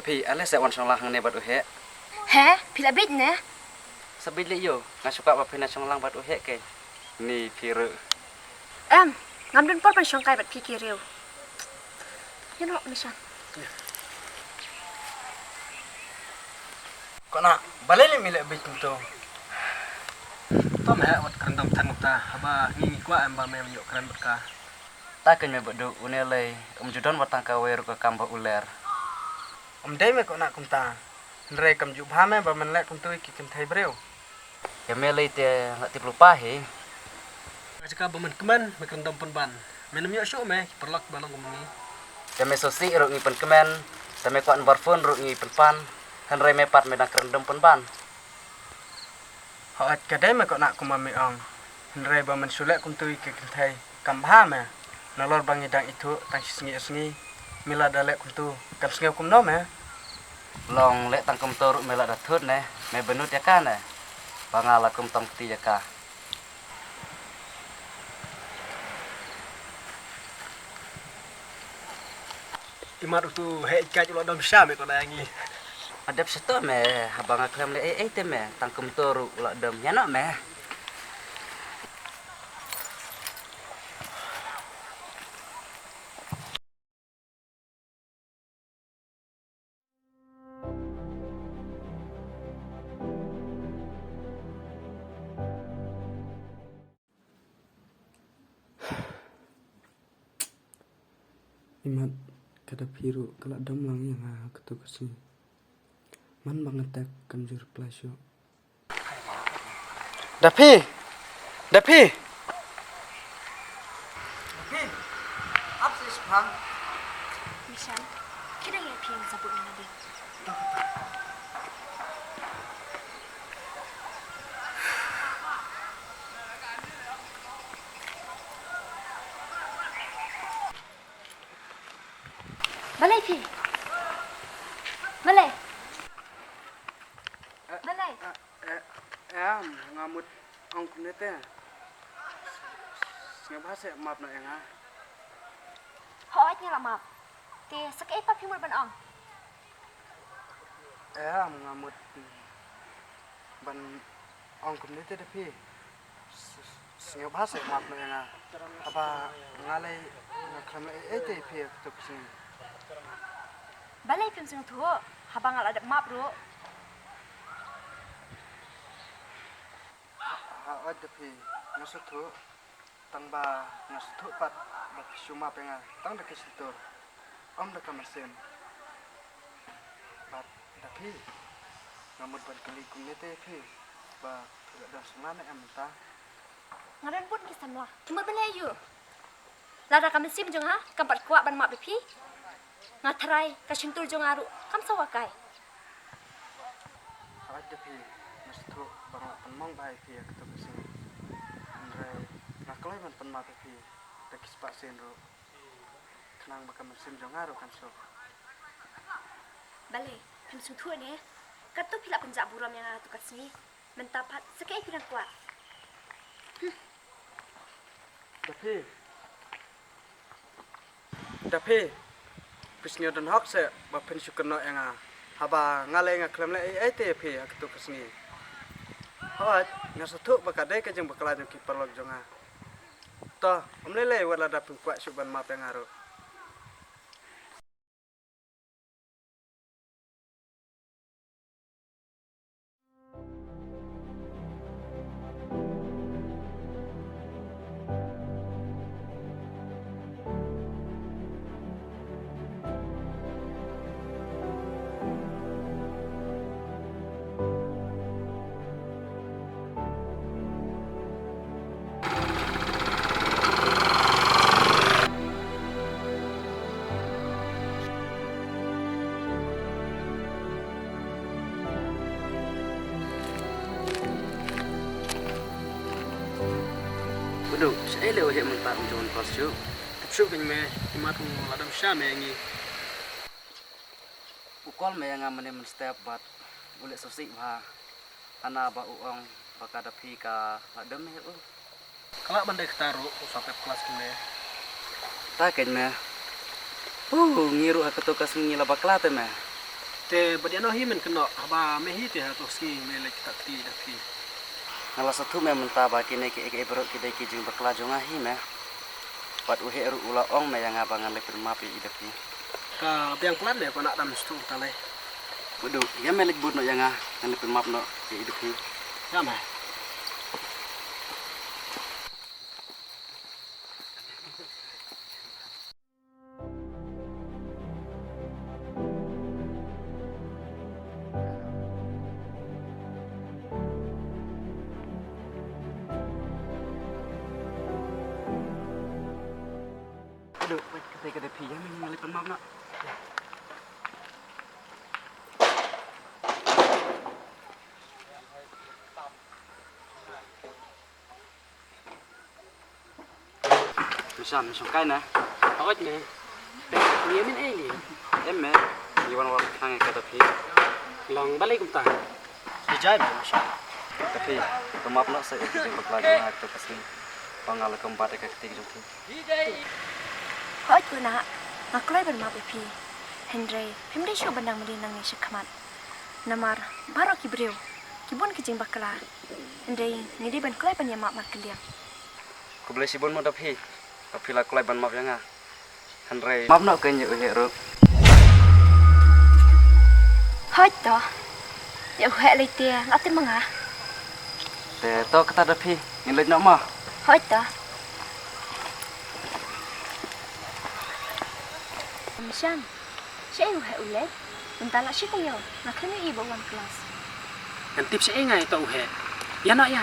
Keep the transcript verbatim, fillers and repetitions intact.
Phi, ale sa wan shong lang hangne bad u Heh. He, phi la bit ne? Sa bit le ïo, nga shu kwah ba phin wan shong lang bad u Heh ke. Ni phi ruh. Em, ngam don por ban shong kai bad phi ki riew. Ïa no, Mishan. Ko na, balei le mi le bit kumto? To me wat kren dom than ta, haba ngi ngi kwah em ba me ïoh kren bad ka. Ta kein me bad u, une lei, um ju don wat tang kawei ruh ka kam ba u ler. Ym dei me ko na kumta. Hynrei kam ju bha me ba men leh kumtu ïa ki kynthei briew. Ïa me lei te nga tip lypa hi. Ka jaka ba men kmen me kren dom pynban. Men ym ïoh shuh me ki paralok ba long kum ngi. Ïa me sngewsih ruh ngi pynkmen. Te me kwah number phone ruh ngi pynpan. Hynrei me pat me dang kren dom pynban. Hooid, ka dei me ko na kumba me ong. Hynrei ba men shu leh kumtu ïa ki kynthei kam bha me. Nalor ba ngi dang ithuh tang shi sngi ar sngi. Me lada leh kumtu kan sngew kumno me? Long leh tang kumto ruh me lada thut ne, me bynnud ïa ka ne. Ba nga la kum tang kti ïa ka. Imat utu Heh kat u la dom sha me ko na ngi. Adep sha to me, haba nga khlem leh ei ei te me, tang kumto ruh u la dom ïa no me. Imat ka Daphi ruh ka la dom lang ïa nga ha katu ka sngi. Man ba nga text kam ju reply shuh. Daphi! Daphi! Daphi! Ap sa ïa shipang. Mishan, ki dang ïa phi ïa sa buh ïa nga dei. Balei phi? Balei? Balei? Eh, em, nga mut ong kumne te. Sngewbha seh map noh ïa nga. Hooid nga la map. Te sa kaei pat phi mut ban ong? Em, nga mut ban ong kumne te da phi. S-, sngewbha seh map noh ïa nga. Haba nga lei nga khlem leh ei ei te ïa phi ha katu ka sngi. Balei phim sngewthuh haba nga la dep map ruh? Ha, ha, oi da phi, nga sngewthuh. Tang ba nga sngewthuh pat ba phi shu map ïa nga tang da ka shyntur, ym da ka mynsiem. Bad da phi, nga mut ban kylli kumne te ïa phi, ba phi la don samla ne em mynta? Nga don bun ki samla. Ki mut ban leh aïu? Lada ka mynsiem jong nga kam pat kwah ban map ïa phi, nga tharai ka shyntur jong nga ruh kam sa wah kai. Hooid da phi, nga sngewthuh ba nga la pynmong bha ïa phi ha katu ka sngi. Hynrei nga kloi ban pynmap ïa phi da ki spah sien ruh, khnang ba ka mynsiem jong nga ruh kan suk. Balei, phim sngewthuh ne? Katto phi la pynjah burom ïa nga ha katu ka sngi. Mynta pat sa kaei phi dang kwah? Da phi. Da phi, phi sngewdon hok seh ba phin shu kynnoh ïa nga, haba nga lei nga khlem leh ei ei te ïa phi ha katu ka sngi. Hooid, nga sngewthuh ba ka dei ka jingbakla jong ki paralok jong nga. To, ym lei lei wat lada phim kwah shuh ban map ïa nga ruh. Udu, shaei leh u Heh mynta um ju wan pas shuh? Tip shuh kein me, imat u la dom sha me ïa ngi. U call me ïa nga mynne mynstep bad u leh sngewsih bha. Hana ba u ong ba ka Daphi ka la dom ïa u. Ka lah ban dei kata ruh, u sa pep klas kein me. Ta kein me. Pu, ngi ruh ha kato ka sngi ngi la bakla te me. Te bad ïano hi men kynnoh haba me hi te ha to sngi me leit ktah kti da phi. Nga la sngewthuh me mynta ba kine kiei kiei baroh ki dei ki jingbakla jong nga hi me. Bad u Heh ruh u la ong me ïa nga ba ngan leit pynmap ïa i da phi. Ka biang palat me, ko na dam sngewthuh ta lei. Badu, ïa me leit bud noh ïa nga, ngan leit pynmap noh ïa i da phi. Ïa me. Aduh, wait, kata ka da phi, ïa me ngan leit pynmap noh. Mishan, mishan kai na. Hoi me. Ni min ei ni. Em me. Ni wan wan khang ka da phi. Long balei kumta. Di jai me mishan. Da phi, ka map na sa ka jing bakla jong nga ka kasi. Pang ala kam bat ka kti jong phi. Hoi ko na. Nga kloi ban map ïa phi. Hynrei phim dei shuh ban dang mlien nangne shakhmat. Namar baroh ki briew ki bun ki jingbakla. Hynrei ngi dei ban kloi ban ïa map markylliang. Khublei shibun mo da phi. Ka phi la kloi ban map ïa nga. Hynrei map noh kein ïa u Heh ruh. Hooid to. Ïa u Heh lei te la te ma nga. Te to kata da phi, ngin leit noh mo. Hooid to. Mishan. Shaei u Heh u leit? Mynta la shi taïew, nga khlem ïohi ba u wan klas. Ngan tip shaei nga ïa uto u Heh. Ïa noh ïa.